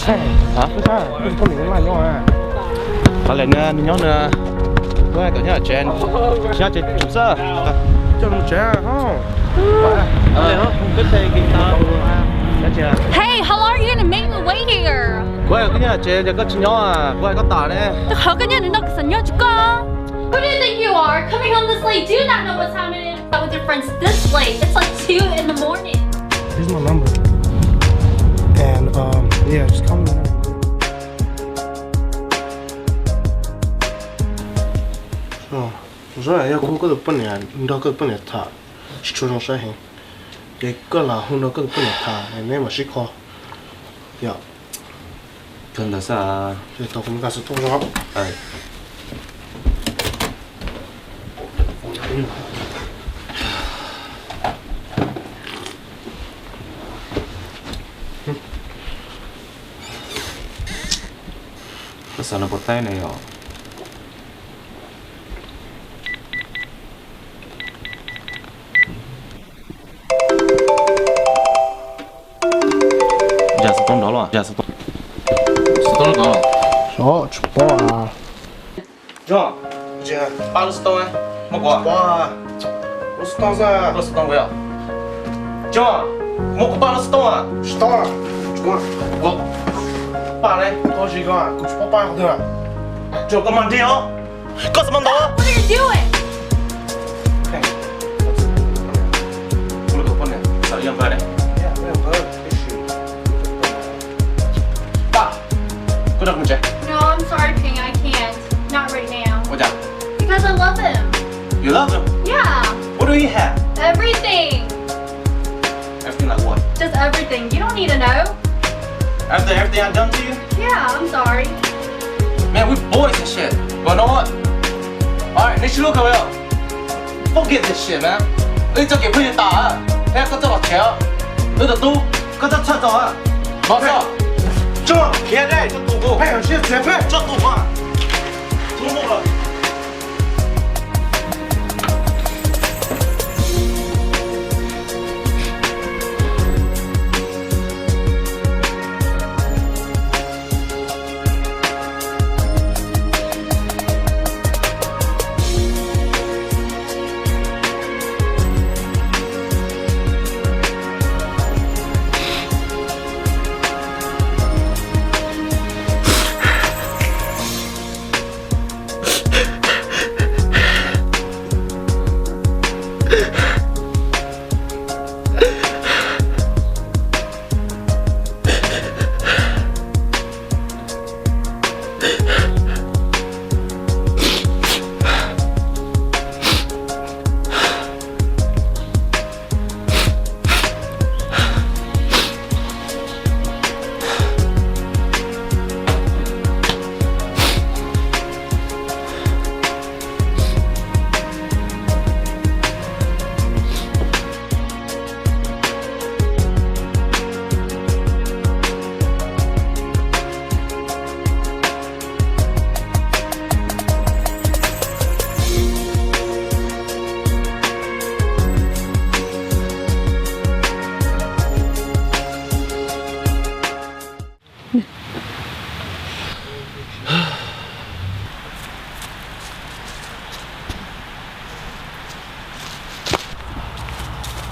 Hab, koj tsis pom nws nyob na? Qhov lawm nws nyob na, kuv kom nyob tsev, nyob tsev tsum xwb. Coj mus tsev hos. Hey, how long are you gonna make me wait here? Kuv hais koj nyob tsev ces koj tsis nyob, kuv hais koj tas ne. Qhov koj nyob no kuv xav nyob tsis koj. Who do you think you are? Coming home this late? Do you not know what time it is? Out with your friends this late. It's like two in the morning. Here's my number. And, um, yeah, just call me whenever. Yog kuv hu koj tus poj niam, nrog koj tus poj niam tham tsis tshua zoo saib heev, ces koj lam hu nrog koj tus poj niam tham neb mam sib kho. Yog. Tau kuv mus nqa xov tooj os. Koj xav no puas tab ne yom? Xov tooj nrov los, xov tooj nrov los. Xov tsis paub. Paj lub xov tooj, muab kuv, lub xov tooj xwb, lub xov tooj kuv yog. Coj, muab kuv paj lub xov tooj. Tsis tau, paj ne, kuv tsis paub paj qhov twg. Coj, koj mas nrig os. Koj xav mas ntau. What are you doing? Paj, koj nrog kuv mus tsev. No, I'm sorry, Ping, I can't. Not right now. Ua cas? Because I love him. You love him? Yeah. What do he have? Everything. Everything like what? Just everything. You don't need to know. After everything I've done to you? Yeah, I'm sorry. Man, we boys and shit. But you know what? Alright, neb sib hlub kawg li. Forget this shit, man. Wb txoj kev phooj ywg tas, thiab koj txoj los tsev. Wb tus tub, koj txhob txhawj txog. Los txog. Tso, khiav dej, tso tus kuv. Tso tus kuv.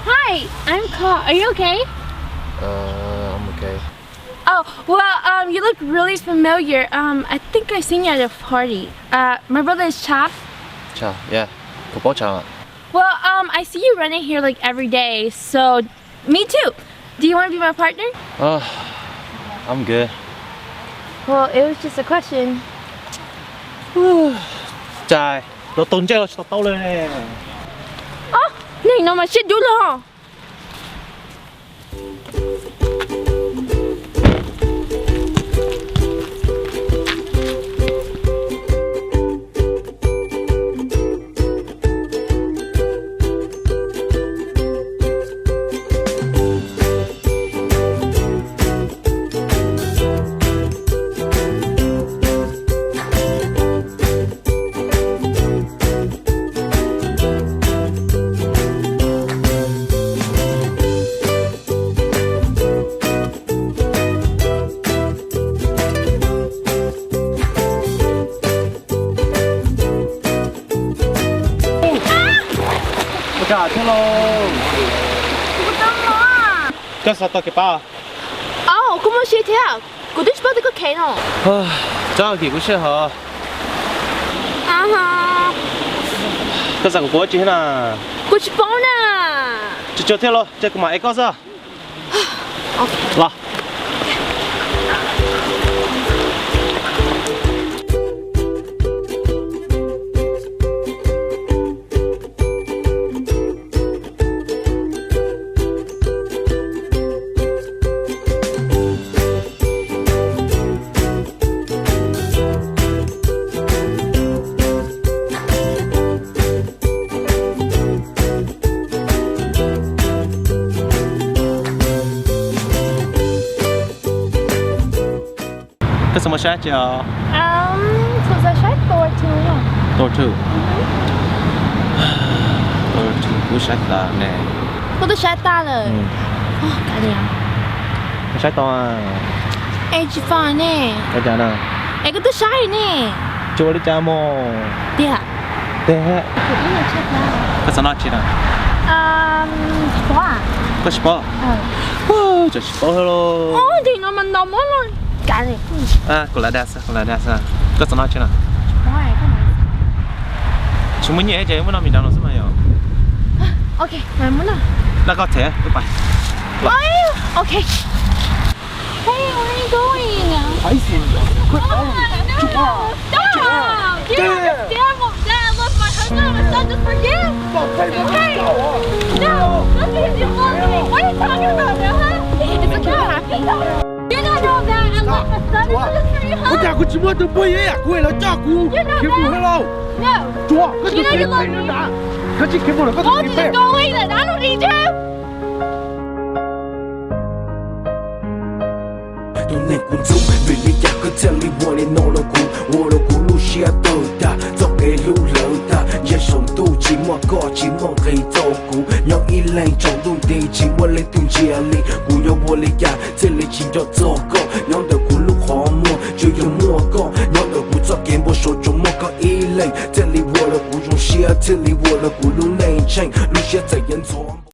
Hi, I'm Ka. Are you okay? Uh, I'm okay. Oh, well, um, you look really familiar. Um, I think I've seen you at a party. Uh, my brother is Cha. Cha, yeah. Kuv paub Cha. Well, um, I see you running here, like, every day, so me too. Do you want to be my partner? Uh, I'm good. Well, it was just a question. Cais, los tau ntsej los tsis tau taub li. Ob neeg no mas siab dub lawm. Koj xav tau kev pab? Au, kuv muaj siab thiab, kuv twb tsis paub tias koj khev no. Txhob kis kuv siab hos. Koj xav kom kuv ua tsi thiab na? Kuv tsis paub na. Tsuag tsuag thiab los, cia kuv mam ev koj xwb. Los. Koj xav mus saib tsi os? Kuv xav saib Thor two. Thor two. Thor two kuv saib tas ne. Koj twb saib tas lawm. Saib tau. Es tsis fai ne. Ua cas na? Es koj twb saib ne. Tsis ua li cas mog. Tiag. Tiag. Koj xav noj tsi na? Koj tsis paub? Tsis paub los. Kuv lam dag xwb, kuv lam dag xwb. Koj xav noj tsi na? Tsis muaj nyiaj ces muab noj mis nrad no xwb mas yog. Laj koj them wb pais. Hey, where are you going? Icy. Quick, hurry. Stop! You have the devil, Dad. Look, my husband and my son just forgive. Hey, no, look at you. What are you talking about now, huh? It's okay, happy. You don't know that I left my son in the tree, huh? Ua cas kuv tsis muaj tus poj yam kuv los coj kuv khiav mus hauv lauj? No. Tsuav, koj tus khiav pem na. Koj tsis khiav mus los koj tus khiav pem. Go away then. I don't need you. Tus neeg kuv ntxub, vim li cas koj thiaj li ua li no rau kuv, ua rau kuv lub siab tawg tag, txoj kev hlub hlawv tag, ntsiag saum ntuj tsis muaj koj tsis muaj nqis txog kuv, nyob ib leeg tsaus ntuj nti tsis muaj leej twg ntsia li, kuv yuav ua li cas thiaj li tsis nco txog koj, nyob ntawm kuv lub qhov muag tsuas yog muaj koj, nyob ntawm kuv txoj kev npau suav tsuas muaj koj ib leeg, thiaj li ua rau kuv zoo siab, thiaj li ua rau kuv lub neej tsheej, lub siab txawm yuav ntxhov.